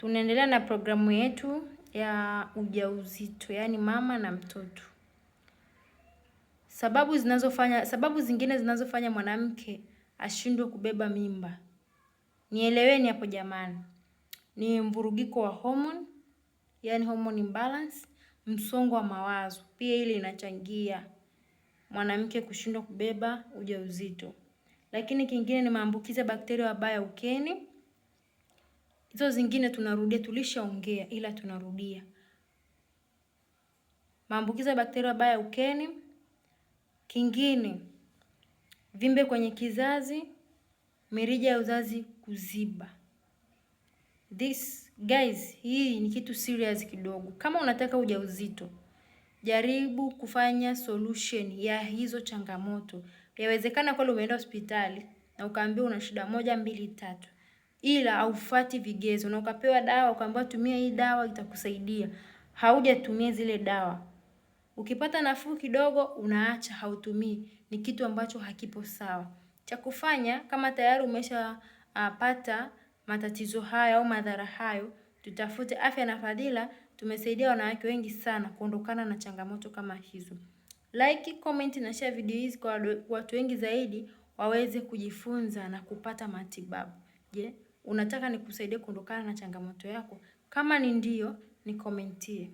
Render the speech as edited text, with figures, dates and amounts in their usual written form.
Tunaendelea na programu yetu ya ujauzito, yaani mama na mtoto. Sababu zingine zinazofanya mwanamke ashindwe kubeba mimba, nieleweni hapo jamani, ni mvurugiko wa homoni, yaani hormone imbalance, msongo wa mawazo pia ile inachangia mwanamke kushindwa kubeba ujauzito. Lakini kingine ni maambukizi ya bakteria wabaya ukeni. Hizo zingine tunarudia, tulishaongea ila tunarudia. Maambukizi ya bakteria wabaya ukeni. Kingine, vimbe kwenye kizazi, mirija ya uzazi kuziba. This guys, hii ni kitu serious kidogo. Kama unataka ujauzito, jaribu kufanya solution ya hizo changamoto. Yawezekana kweli umeenda hospitali na ukaambiwa una shida moja, mbili, tatu, ila haufuati vigezo na ukapewa dawa ukaambiwa tumia hii dawa itakusaidia, haujatumia zile dawa. Ukipata nafuu kidogo unaacha, hautumii. Ni kitu ambacho hakipo sawa. Cha kufanya kama tayari umeshapata matatizo hayo au madhara hayo, tutafute Afya na Fadhila. Tumesaidia wanawake wengi sana kuondokana na changamoto kama hizo. Like, comment na share video hizi kwa watu wengi zaidi waweze kujifunza na kupata matibabu. Je, unataka nikusaidie kuondokana na changamoto yako? Kama ni ndio, nikomentie.